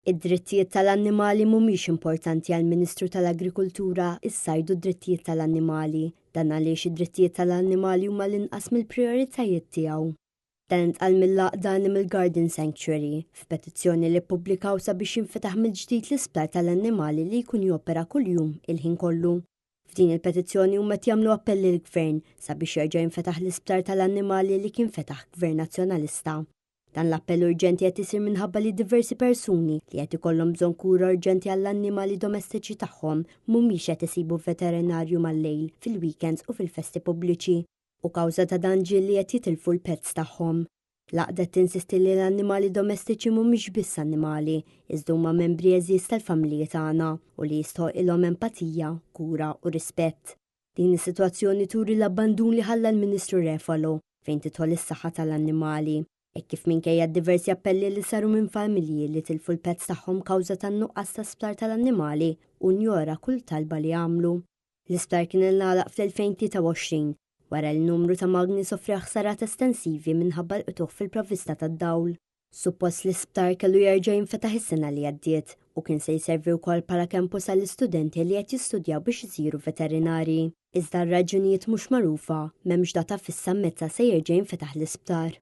Id-drittijiet tal-annimali mhumiex importanti għall-Ministru tal-Agrikultura, is-Sajd u d-Drittijiet tal-Annimali. Dan għaliex id-drittijiet tal-annimali huma l-inqas mill-prijoritajiet tiegħu. Dan intqal mill-għaqda Animal Garden Sanctuary, f'petizzjoni li ppubblikaw sabiex jinfetaħ mill-ġdid l-isptar tal-annimali li jkun jopera kuljum il-ħin kollu. F'din il-petizzjoni huma qed jagħmlu appell lill-Gvern sabiex jerġa' jinfetaħ l-isptar tal-annimali li kien fetaħ Gvern Nazzjonalista. Dan l-appell urġenti qed isir minħabba li diversi persuni li qed ikollhom bżonn kura urġenti għall-annimali domestiċi tagħhom mhumiex qed isibu veterinarju mal-lejl, fil-weekends u fil-festi pubbliċi, u kawża ta' dan ġieli qed jitilfu l-pets tagħhom. L-għaqda qed tinsisti li l-annimali domestiċi mhumiex biss annimali, iżda huma membri għeżież tal-familji tagħna u li jistħoqilhom empatija, kura u rispett. Din is-sitwazzjoni turi l-abbandun li ħalla l-Ministru Refalo fejn tidħol is-saħħa tal-annimali, hekk kif minkejja d-diversi appelli li saru minn familji li tilfu l-pets tagħhom kawża tan-nuqqas ta' sptar tal-annimali, hu njora kull talba li għamlu. L-isptar kien ingħalaq fl-2023 wara li numru ta' magni sofrew ħsarat estensivi minħabba l-qtugħ fil-provvista tad-dawl. Suppost l-isptar kellu jerġa' jinfetaħ is-sena li għaddiet u kien se jservi wkoll bħala campus għall-istudenti li qed jistudjaw biex isiru veterinarji. Iżda għal raġunijiet mhux magħrufa, m'hemmx data fissa meta se jerġa' jinfetaħ l-isptar.